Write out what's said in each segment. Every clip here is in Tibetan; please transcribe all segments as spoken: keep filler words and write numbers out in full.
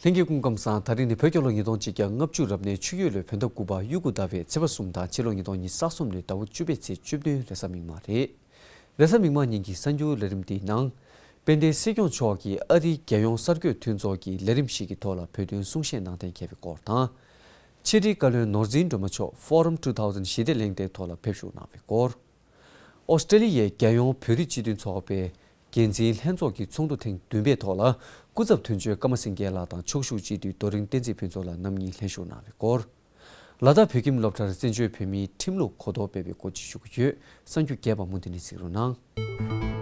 ལྷན་རྒྱས་སྐུ་ཁམས་བཟང་། ད་རིང་ནི་བོད་རྒྱལ་ལོ་ཉིས་སྟོང་ཆིག་བརྒྱ་ལྔ་བཅུ་རབ་གནས་ཆུ་ཡོས་ལོའི་བོད་ཟླ་དགུ་པ་དབྱུག་གུ་ཟླ་བའི་ཚེས་པ་གསུམ་དང་ཕྱི་ལོ་ཉིས་སྟོང་ཉི་ཤུ་རྩ་གསུམ་ལོའི་ཟླ་བ་བཅུ་པའི་ཚེས་བཅུ་བདུན་རེས་གཟའ་མིག་དམར་རེད། རེས་གཟའ་མིག་དམར་ཉིན་གྱི་གསར་འགྱུར་ལས་རིམ་འདིའི་ནང་། དཔལ་ལྡན་སྲིད་སྐྱོང་མཆོག་གིས་ཨ་རིའི་རྒྱལ་ཡོངས་གསར་འགོད་མཐུན་ཚོགས་ཀྱི་ལས་རིམ་ཞིག་གི་ཐོག་ལ་བོད་དོན་གསུང་བཤད་གནང་གཏན་འཁེལ་བའི་སྐོར་དང་། ཕྱི་དྲིལ་བཀའ་བློན་ནོར་འཛིན་སྒྲོལ་མ་མཆོག་Forum two thousand ཞི་བདེ་གླེང་སྟེགས་ཐོག་ལ་ཕེབས་བཞུགས་གནང་བའི་སྐོར། ཨོ་སི་ཀྲེ་ལི་ཡའི་རྒྱལ་ཡོངས་བོད་རིགས་སྤྱི་མཐུན་ཚོགས་པའི་འགན་འཛིན་ལྷན་ཚོགས་ཀྱི་ཚོགས་འདུ་ཐེངས་བདུན་པའི་ཐོག་ལ་སྐུ་ཚབ་དོན་གཅོད་ཀརྨ་སེང་གེ་ལགས་དང་ཕྱོགས་བཞུགས་སྤྱི་འཐུས་རྡོ་རིང་བསྟན་འཛིན་ཕུན་ཚོགས་ལགས་རྣམ་གཉིས་ལྷན་ཞུགས་གནང་བའི་སྐོར། ལ་དྭགས་བོད་ཁྱིམ་སློབ་གྲྭར་བཙན་བྱོལ་བོད་མིའི་ཁྲིམས་ལུགས་གོ་རྟོགས་སྤེལ་བའི་སྐོར་ཅིག་ཞུ་གི་ཡོད། གསར་འགྱུར་རྒྱས་པ་མུ་མཐུད་ནས་གཟིགས་རོགས་གནང་།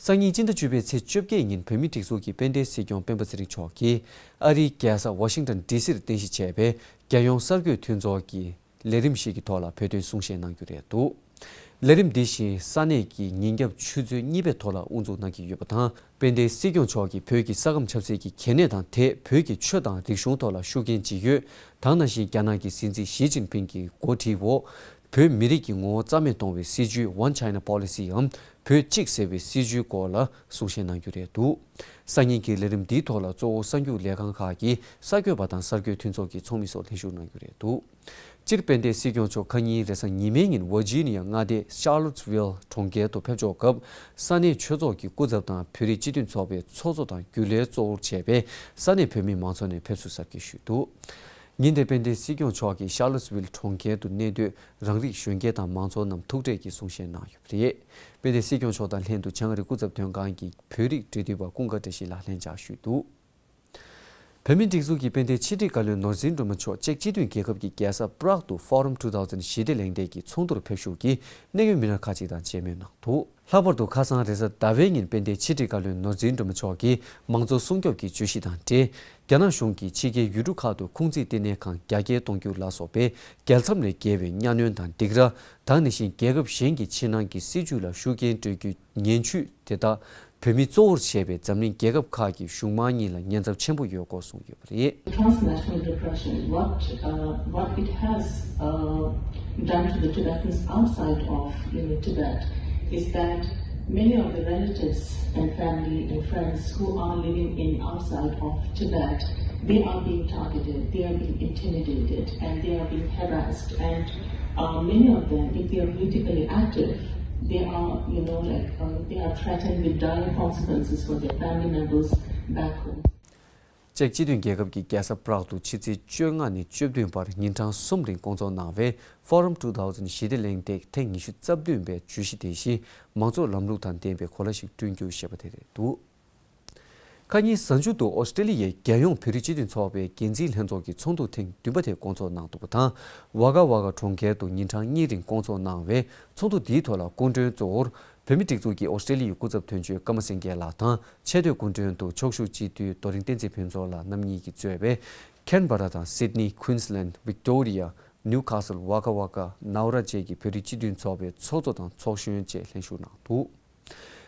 སང་ཉིན་སྤྱི་ཟླ་བཅུ་པའི་ཚེས་བཅོ་བརྒྱད་ཉིན་བོད་མིའི་སྒྲིག་འཛུགས་ཀྱི་དཔལ་ལྡན་སྲིད་སྐྱོང་སྤེན་པ་ཚེ་རིང་མཆོག་གིས་ཨ་རིའི་རྒྱལ་ས་ཝ་ཤིང་ཏོན་ཌི་སིར་རྟེན་གཞི་བྱས་པའི་རྒྱལ་ཡོངས་གསར་འགོད་མཐུན་ཚོགས་ཀྱི་ལས་རིམ་ཞིག་གི་ཐོག་ལ་བོད་དོན་གསུང་བཤད་གནང་རྒྱུ་རེད་འདུག་ལས་རིམ་འདི་བཞིན་ས་གནས་ཀྱི་ཉིན་རྒྱབ་ཆུ་ཚོད་གཉིས་པའི་ཐོག་ལ་དབུ་འཛུགས་གནང་གི་ཡོད་པ་དང་། དཔལ་ལྡན་སྲིད་སྐྱོང་མཆོག་གིས་བོད་ཀྱི་ས་ཁམས་ཆབ་སྲིད་ཀྱི་གལ་གནད་དང་དེས་བོད་ཀྱི་ཆོས་དང་རིག་གཞུང་ཐོག་ལ་ཤུགས་རྐྱེན་ཅི་ཡོད། ད་ནང་བཞིན་རྒྱ་ནག་གི་སྲིད་འཛིན་ཞི་ཅིན་ཕིང་གི་འགོ་ཁྲིད་འོག་བོད་མི་རིགས་ཀྱི་ངོ་བོ་རྩ་མེད་གཏོང་བའི་སྲིད་ཇུས་One China Policy འམ་བོད་གཅིག་ཟེར་བའི་སྲིད་ཇུས་སྐོར་ལ་གསུང་བཤད་གནང་རྒྱུ་རེད་འདུག་སང་ཉིན་གྱི་ལས་རིམ་འདིའི་ཐོག་ལ་གཙོ་བོ་གསར་འགྱུར་ལས་ཁང་ཁག་གི་གསར་འགོད་པ་དང་གསར་འགོད་མཐུན་ཚོགས་ཀྱི་ཚོགས་མི་སོགས་ལྷན་ཞུགས་གནང་རྒྱུ་རེད་འདུག་སྤྱིར་དཔལ་ལྡན་སྲིད་སྐྱོང་མཆོག་ཁ་ཉིན་རེས་གཟའ་ཉི་མའི་ཉིན་ཝར་ཇི་ནི་ཡ་མངའ་སྡེ་ཤར་ལོ་ཊི་ཝིལ་གྲོང་ཁྱེར་དུ་ཕེབས་འབྱོར་སྐབས། ས་གནས་ཆོས་ཚོགས་ཀྱི་སྐུ་ཚབ་དང་བོད་རིགས་སྤྱི་མཐུན་ཚོགས་པའི་ཚོགས་གཙོ་དང་རྒྱུན་ལས་གཙོ་བོར་བྱས་པའི་ས་གནས་བོད་མི་མང་ཚོགས་ནས་ཕེབས་བསུ་གཟབ་རྒྱས་ཞུས་འདུག་ཉིན་དེར་དཔལ་ལྡན་སྲིད་སྐྱོང་མཆོག་གིས་ཤར་ལོ་ཊི་ཝིལ་གྲོང་ཁྱེར་དུ་གནས་སྡོད་རང་རིགས་གཞོན་སྐྱེས་དང་མང་ཚོགས་རྣམས་ཐུག་འཕྲད་ཀྱིས་གསུང་བཤད་གནང་ཡོད་པ་རེད། དཔལ་ལྡན་སྲིད་སྐྱོང་མཆོག་དང་ལྷན་དུ་བྱང་ཨ་རིའི་སྐུ་ཚབ་དོན་ཁང་གི་བོད་རིགས་འབྲེལ་མཐུད་པ་ཀུན་དགའ་བཀྲ་ཤིས་ལགས་ལྷན་བཅར་ཞུས་འདུག་བོད་མིའི་སྒྲིག་འཛུགས་ཀྱི་དཔལ་ལྡན་ཕྱི་དྲིལ་བཀའ་བློན་ནོར་འཛིན་སྒྲོལ་མ་མཆོག་ཅེཀ་སྤྱི་མཐུན་རྒྱལ་ཁབ་ཀྱི་རྒྱལ་ས་པ་རག་ཏུ་Forum two thousand ཞི་བདེ་གླེང་སྟེགས་ཀྱི་ཚོགས་འདུར་ཕེབས་ཞུགས་ཀྱིས་གནད་ཡོད་མི་སྣ་ཁག་ཅིག་དང་མཇལ་མོལ་གནང་འདུག་ལྷག་པར་དུ་ཁ་སང་རེས་གཟའ་ཟླ་བའི་ཉིན་དཔལ་ལྡན་ཕྱི་དྲིལ་བཀའ་བློན་ནོར་འཛིན་སྒྲོལ་མ་མཆོག་གིས་མང་གཙོ་སྲུང་སྐྱོབ་ཀྱི་བརྗོད་གཞི་དང་འབྲེལ། རྒྱ་ནག་གཞུང་གིས་ཕྱི་རྒྱལ་ཡུལ་གྲུ་ཁག་ཏུ་ཁུང་ཙི་ལྟེ་གནས་ཁང་རྒྱ་སྐྱེད་གཏོང་རྒྱུ་ལ་སོགས་པའི་རྒྱལ་མཚམས་ལས་བརྒལ་བའི་གཉའ་གནོན་དང་སྡིགས་ར། ད་ག་ནང་བཞིན་རྒྱལ་ཁབ་གཞན་གྱི་ཕྱི་ནང་གི་སྲིད་བྱུས་ལ་ཤུགས་རྐྱེན་སྤྲོད་རྒྱུའི་ངན་ཇུས་དེ་དག་བོད་མི་གཙོ་བོར་བྱས་པའི་འཛམ་གླིང་རྒྱལ་ཁབ་ཁག་གི་གཞུང་མང་གཉིས་ལ་ཉེན་ཚབས་ཆེན་པོ་ཡོད་སྐོར་གསུངས་ཡོད་པ་རེད། Transnational repression, what, uh, what it has, uh, done to the Tibetans outside of, you know, Tibet is that many of the relatives and family and friends who are living in outside of Tibet, they are being targeted, they are being intimidated, and they are being harassed. And uh, many of them, if they are politically active, they are, you know, like, uh, they are threatened with dire consequences for their family members back home. ཅེཀ་སྤྱི་མཐུན་རྒྱལ་ཁབ་ཀྱི་རྒྱལ་ས་པ་རག་ཏུ་ཕྱི་ཚེས་བཅོ་ལྔ་ནས་བཅུ་བདུན་བར་ཉིན་གྲངས་གསུམ་རིང་བསྐོང་ཚོགས་གནང་བའི་Forum two thousand ཞི་བདེ་གླེང་སྟེགས་ཐེངས་ཉི་ཤུ་རྩ་བདུན་པའི་བརྗོད་གཞི་དེ་བཞིན་མང་གཙོ་ལམ་ལུགས་དང་ལྡན་པའི་གོ་ལ་ཞིག་བསྐྲུན་རྒྱུ་ཞེས་པ་དེ་རེད་འདུག་ཁ་ཉིན་གཟའ་མཇུག་ཏུ་ཨོ་སི་ཀྲེ་ལི་ཡའི་རྒྱལ་ཡོངས་བོད་རིགས་སྤྱི་མཐུན་ཚོགས་པའི་འགན་འཛིན་ལྷན་ཚོགས་ཀྱི་ཚོགས་འདུ་ཐེངས་བདུན་པ་དེ་བསྐོང་ཚོགས་གནང་འདུག་པ་དང་། ཝ་ཀ་ཝ་ཀ་གྲོང་ཁྱེར་དུ་ཉིན་གྲངས་གཉིས་རིང་བསྐོང་ཚོགས་གནང་བའི་ཚོགས་འདུ་འདིའི་ཐོག་ལ་སྐུ་མགྲོན་གཙོ་བོར་བོད་མིའི་སྒྲིག་འཛུགས་ཀྱི་ཨོ་སི་ཀྲེ་ལི་ཡའི་སྐུ་ཚབ་དོན་གཅོད་ཀརྨ་སེང་གེ་ལགས་དང་། ཆེས་མཐོའི་སྐུ་མགྲོན་དུ་ཕྱོགས་བཞུགས་སྤྱི་འཐུས་རྡོ་རིང་བསྟན་འཛིན་ཕུན་ཚོགས་ལགས་རྣམ་གཉིས་ཀྱིས་གཙོས་པའི་ཁེན་བྷ་ར་དང་སིད་ནི། ཀུན་སི་ལན། ཝིག་ཏོ་རི་ཡ། ནིའུ་ཁ་སལ། ཝ་ཀ་ཝ་ཀ། ནའོ་ར་བཅས་ཀྱི་བོད་རིགས་སྤྱི་མཐུན་ཚོགས་པའི་ཚོགས་གཙོ་དང་ཚོགས་གཞོན་བཅས་ལྷན་ཞུགས་གནང་འདུག་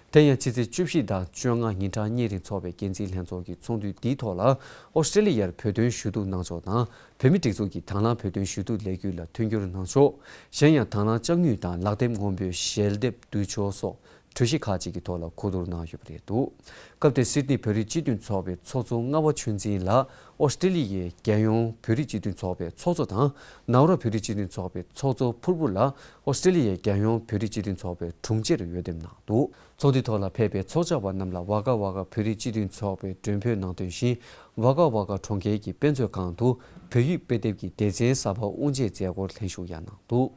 དེ་ཡང་ཕྱི་ཚེས་བཅུ་བཞི་དང་བཅོ་ལྔ་ཉིན་གྲངས་གཉིས་རིང་འཚོགས་པའི་འགན་འཛིན་ལྷན་ཚོགས་ཀྱི་ཚོགས་འདུ་འདིའི་ཐོག་ལ་ཨོ་སི་ཀྲེ་ལི་ཡར་བོད་དོན་ཞུ་གཏུག་གནང་ཕྱོགས་དང་། བོད་མིའི་སྒྲིག་འཛུགས་ཀྱིས་དང་བླངས་བོད་དོན་ཞུ་གཏུག་ལས་འགུལ་ལ་མཐུན་འགྱུར་གནང་ཕྱོགས། གཞན་ཡང་དང་བླངས་ལྕགས་དངུལ་དང་ལག་དེབ་སྔོན་པོའི་ཞལ་འདེབས་བསྡུ་ཕྱོགས་སོགས་གྲོས་གཞི་ཁག་ཅིག་གི་ཐོག་ལ་གོ་བསྡུར་གནང་ཡོད་པ་རེད་འདུག་སྐབས་དེར་སིད་ནི་བོད་རིགས་སྤྱི་མཐུན་ཚོགས་པའི་ཚོགས་གཙོ་རྔ་བ་ཆོས་འཛིན་ལགས་ཨོ་སི་ཀྲེ་ལི་ཡའི་རྒྱལ་ཡོངས་བོད་རིགས་སྤྱི་མཐུན་ཚོགས་པའི་ཚོགས་གཙོ་དང་། ནའོ་ར་བོད་རིགས་སྤྱི་མཐུན་ཚོགས་པའི་ཚོགས་གཙོ་ཕུར་བུ་ལགས་ཨོ་སི་ཀྲེ་ལི་ཡའི་རྒྱལ་ཡོངས་བོད་རིགས་སྤྱི་མཐུན་ཚོགས་པའི་དྲུང་ཆེར་འོས་འདེམས་གནང་འདུག་ཚོགས་འདུའི་ཐོག་ལ་ཕེབས་པའི་ཚོགས་བཅར་བ་རྣམས་ལ་ཝ་ཀ་ཝ་ཀ་བོད་རིགས་སྤྱི་མཐུན་ཚོགས་པས་མགྲོན་འབོད་གནང་དོན་བཞིན། ཝ་ཀ་ཝ་ཀ་གྲོང་ཁྱེར་གྱི་དཔེ་མཛོད་ཁང་དུ་བོད་ཡིག་དཔེ་དེབ་ཀྱི་སྡེ་ཚན་གསར་པ་དབུ་འབྱེད་མཛད་སྒོར་ལྷན་ཞུགས་ཡང་གནང་འདུག་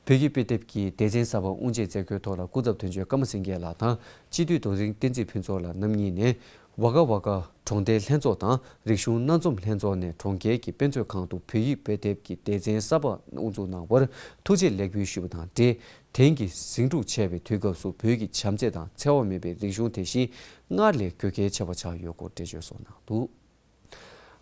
བོད་ཡིག་དཔེ་དེབ་ཀྱི་སྡེ་ཚན་གསར་པ་དབུ་འབྱེད་མཛད་སྒོའི་ཐོག་ལ་སྐུ་ཚབ་དོན་གཅོད་ཀརྨ་སེང་གེ་ལགས་དང་། སྤྱི་འཐུས་རྡོ་རིང་བསྟན་འཛིན་ཕུན་ཚོགས་ལགས་རྣམ་གཉིས་ནས། ཝ་ཀ་ཝ་ཀ་གྲོང་སྡེ་ལྷན་ཚོགས་དང་རིག་གཞུང་སྣ་འཛོམས་ལྷན་ཚོགས་ནས་གྲོང་ཁྱེར་གྱི་དཔེ་མཛོད་ཁང་དུ་བོད་ཡིག་དཔེ་དེབ་ཀྱི་སྡེ་ཚན་གསར་པ་དབུ་འཛུགས་གནང་བར་ཐུགས་རྗེ་ལེགས་འབུལ་ཞུས་པ་དང་འབྲེལ། དེང་གི་ཟིང་འཁྲུག་ཆེ་བའི་དུས་སྐབས་སུ་བོད་ཀྱི་བྱམས་བརྩེ་དང་འཚེ་བ་མེད་པའི་རིག་གཞུང་དེ་བཞིན་སྔར་ལས་དགོས་གལ་ཆེ་བ་ཆགས་ཡོད་སྐོར་འགྲེལ་བརྗོད་སོགས་གནང་འདུག་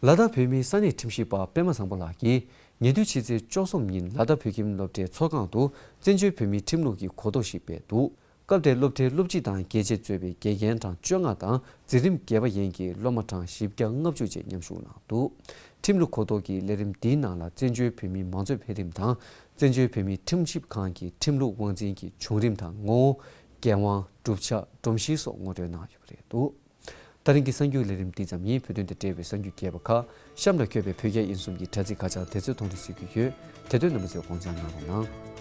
ལ་དྭགས་བོད་མིའི་ས་གནས་ཁྲིམས་ཞིབ་པ་པད་མ་བཟང་པོ་ལགས་ཀྱིས་ཉེ་དུས་ཕྱི་ཚེས་བཅུ་གསུམ་ཉིན་ལ་དྭགས་བོད་ཁྱིམ་སློབ་གྲྭའི་ཚོགས་ཁང་དུ་བཙན་བྱོལ་བོད་མིའི་ཁྲིམས་ལུགས་ཀྱི་གོ་རྟོགས་ཤིག་སྤེལ་འདུག་སྐབས་དེར་སློབ་གྲྭའི་སློབ་སྤྱི་དང་དགེ་ཆེ་གཙོས་པའི་དགེ་རྒན་གྲངས་བཅོ་ལྔ་དང་། འཛིན་རིམ་བརྒྱད་པ་ཡན་གྱི་སློབ་མ་གྲངས་བཞི་བརྒྱ་ལྔ་བཅུ་བཅས་མཉམ་ཞུགས་གནང་འདུག་ཁྲིམས་ལུགས་གོ་རྟོགས་ཀྱི་ལས་རིམ་འདིའི་ནང་ལ་བཙན་བྱོལ་བོད་མིའི་མང་གཙོའི་འཕེལ་རིམ་དང་། བཙན་བྱོལ་བོད་མིའི་ཁྲིམས་ཞིབ་ཁང་གི་ཁྲིམས་ལུགས་དབང་འཛིན་གྱི་བྱུང་རིམ་དང་། ངོ་བོ། འགན་དབང་། གྲུབ་ཆ། སྒྲོམ་གཞི་སོགས་ངོ་སྤྲོད་གནང་ཡོད་པ་རེད་འདུག་ད་རིང་གི་གསར་འགྱུར་ལས་རིམ་འདི་ཙམ་ཡིན། བོད་དོན་དང་འབྲེལ་བའི་གསར་འགྱུར་རྒྱས་པ་ཁག་གཤམ་ལ་འཁོད་པའི་བོད་རྒྱ་དབྱིན་གསུམ་གྱི་དྲ་ཚིགས་ཁ་བྱང་དེ་ཚོའི་ཐོག་ནས་གཟིགས་རྒྱུ་ཡོད། དེ་དོན་རྣམ་པ་ཚོས་དགོངས་འཇགས་གནང་རོགས་གནང་།